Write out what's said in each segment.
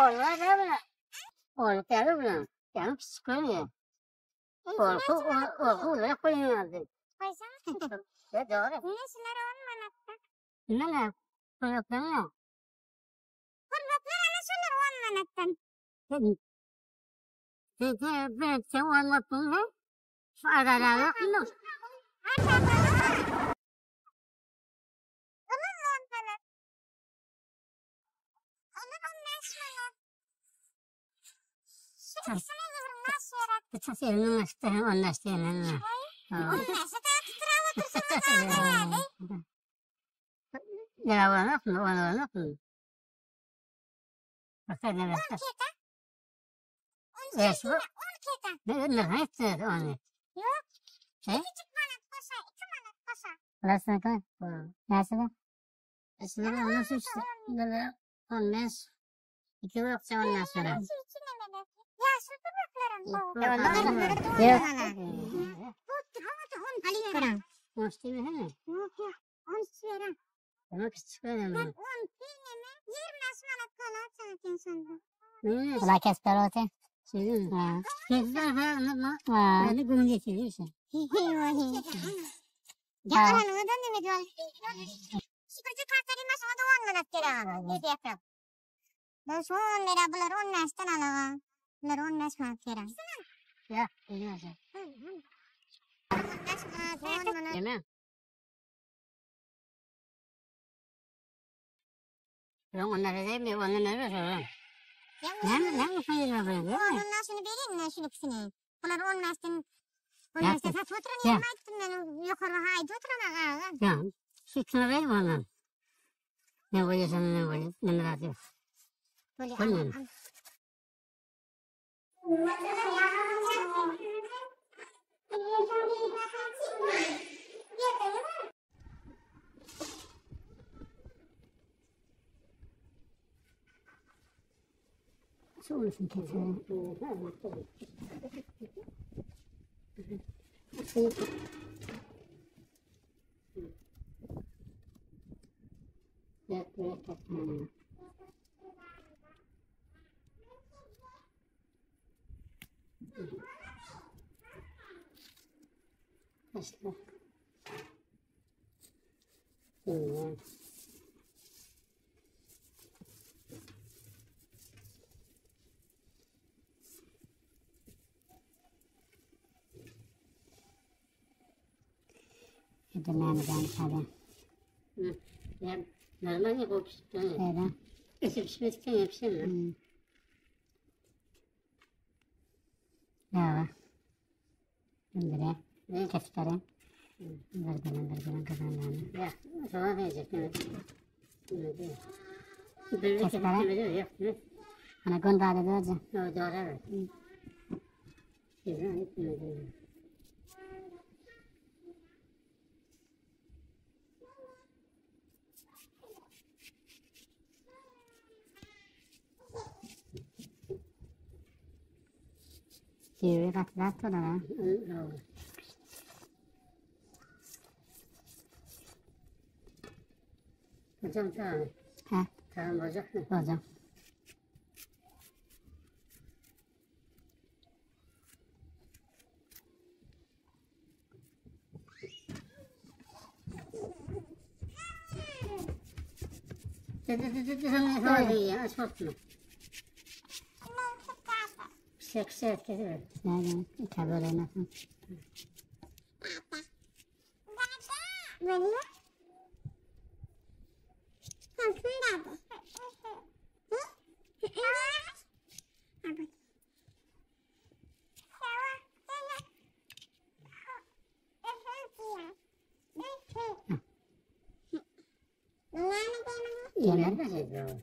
Oğlu var da buna. Oğlu geldi buna. Yani küçük görünüyor. Korku, korku olarak koyuyordu. Koysana. Ya doğru. Ne şunlar 10 manatda. Ne ne? Kulaklarına. Kulaklar ana şunlar 10 manatdan. Peki, ben sen anlattın mı? Şu adalet mı? Onun 10 manat. Onun 15 manat. Şu ikisine 25 lira. Bıçak elinin açtı, anlaştı elinin. On näçe daha tuturak otursun o da Ne var mı? Onu var mı? Bakar ne var? 12 da. Evet, 12 bu- da. 12 da. Ne ne ne onu? Yok. He? Küçük manat koşa. 2 manat koşa. Burası ne kadar? Neresi de? Aslında onu işte. Böyle 15 iki yoksa ondan sonra. Şu iki nemede. Yaşıl böbreklerim bu. Yok. Bu havada 10 lira. Hoş değil mi? Yok yok. 13 lira. Ama küçük öyle Ben mi? 10 neme 25 manat kola açan sonunda. Ne? Ulan kesper ote. Şey Ha. Kızlar falan anlatma. Ha. Yani bunu getiriyorsun. Ya anan o da neme diyor. Şu kartları mas o da 10 manat lira. Ne diyor? Ben şu 10 lira bular 15'ten alağa. Bular 15 manat lira. Ya, biliyorsun. 15 manat 10 manat. Değil mi? Yok onları değil mi? Onları ne diyorsun? Ya Ne ne bu fayda böyle değil mi? Ondan şunu vereyim mi şunu ikisini? Bular 15'ten Ya, 15'ten satıp oturan ya. yerime gittim ben yukarı haydi oturan ağa. Ya, şu şunu vereyim ondan. Ne koyuyorsun ne koyuyorsun ne merak ediyorsun. Böyle Tamam. al, al. Şu olsun kesin. Evet, evet, evet. Başla. İyi. Edilmem tabi. Hı. Ya, normal ya bu pişti. Öyle. Esi pişmezken yapışır mı? Ya. İndire. Ne? Kespere. Birden birden kazandan. Ya, soğan verecek değil mi? Değil mi? Böyle Kesmere. kesmedi yok değil mi? Ana gonda da doja. O doğru. Güzel, güzel. Kiwi katlar to da. Doğru. Hocam tamam. Ha. Tamam olacak mı? Hocam. Dı dı dı dı dı dı dı ya, aç bakma. Kısa kısa etkisi var. Nerede? Kabul nasıl? Böyle. Kalkın dedi. Yener mi şey bu?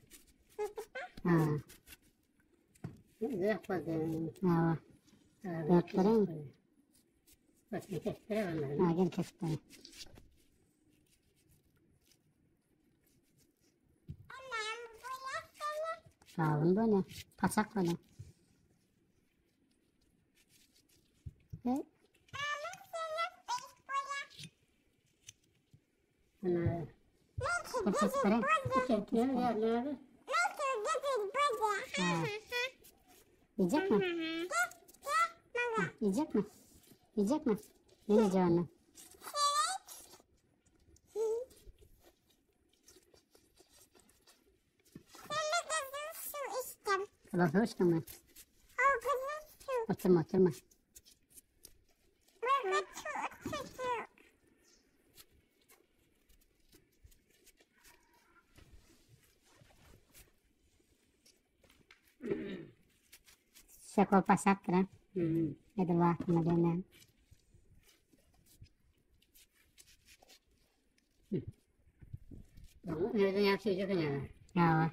Ha. Ne yapmadın? Ha. Yaptırayım. Bak bir kestere var. Ha gel kespere. Kavun bu ne? Paçak bu ne? Ne? Bunları. Gel kespere. Ne ne ne? Ha. Yiyecek mi? Yiyecek mi? Yiyecek mi? Ne yiyecek anne? Kızıl su içtin mi? Oturma oturma. Şekol pasapdyr ha. Edil wagtynda gelmän. Özüň ýaly süýji eken ýaly. Hawa.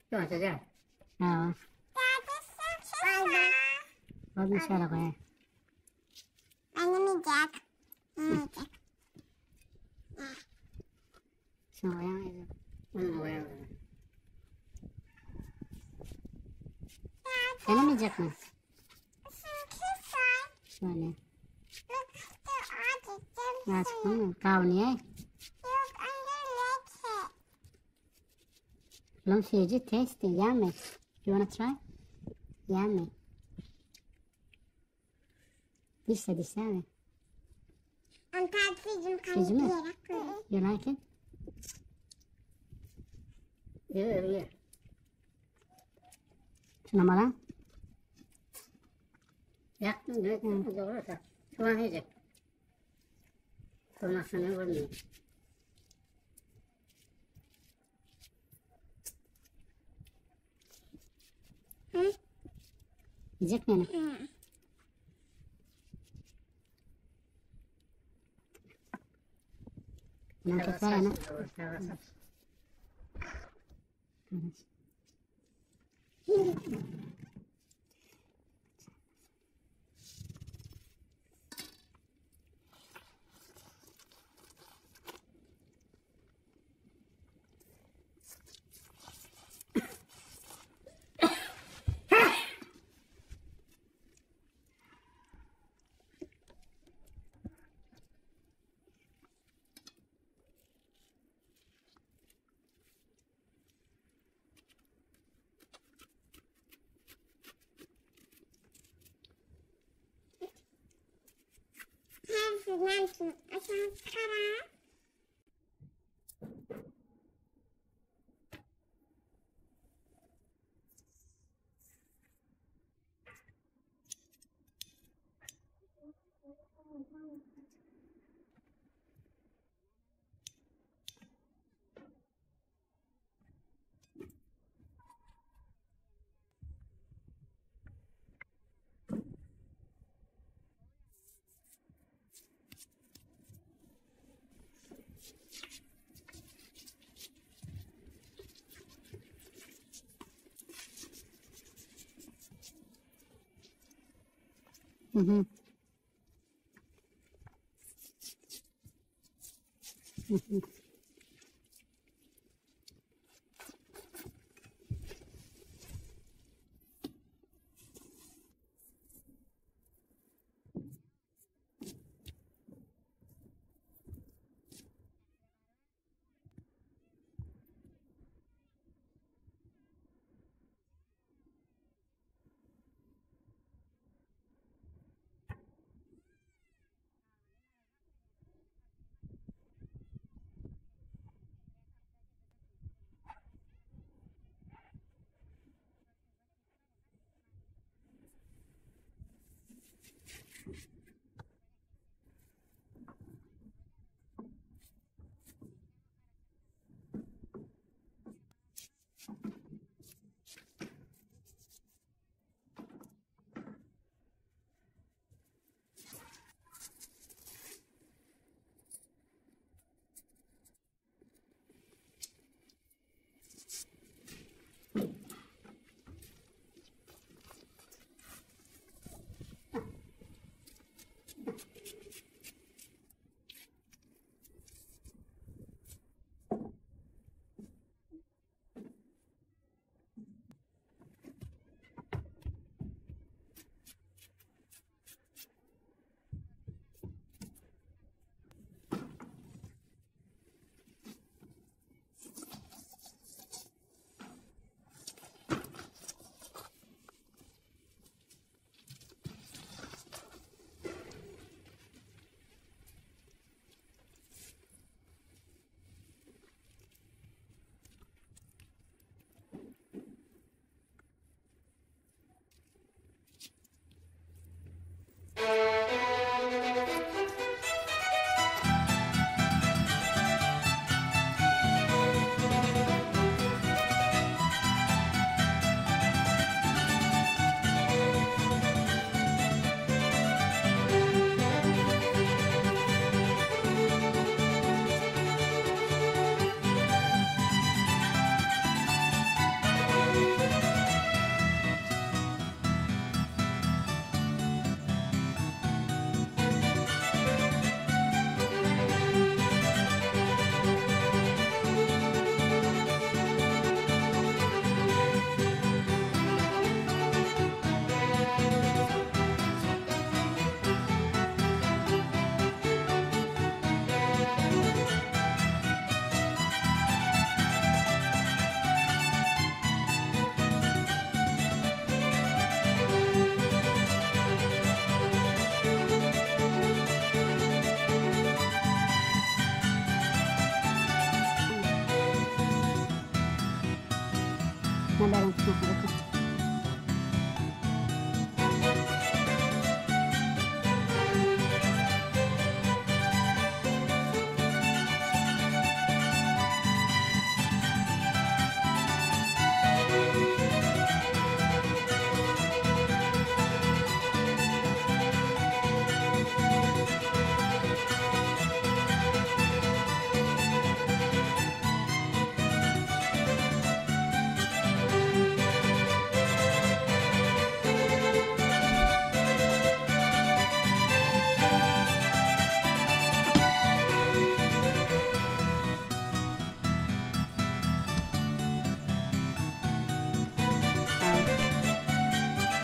Şonça däl. Hawa. Boldy şöyle goýaý. Şunu goýaň. Onu goýaň. Senem yiyecek mi? Şöyle. Ya çıktın mı? Kavun ye. Plum süýji tasty, yummy. You wanna try? Yummy. Dişle dişle abi. Süýji mi? You like it? Ýe, ýe. Şuna bana. Ýakdym, dogry. Soğan ýeyecek. Olmazsa ne olmuyor. Yiyecek mi? Buna tut var ana. Evet. Hı hı. Hı hı.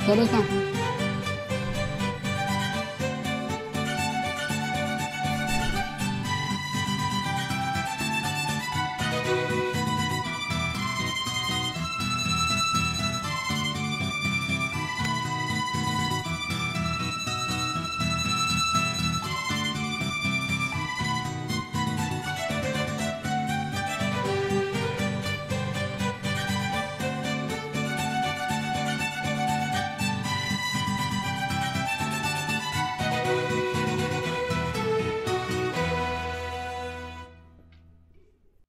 Gel eken.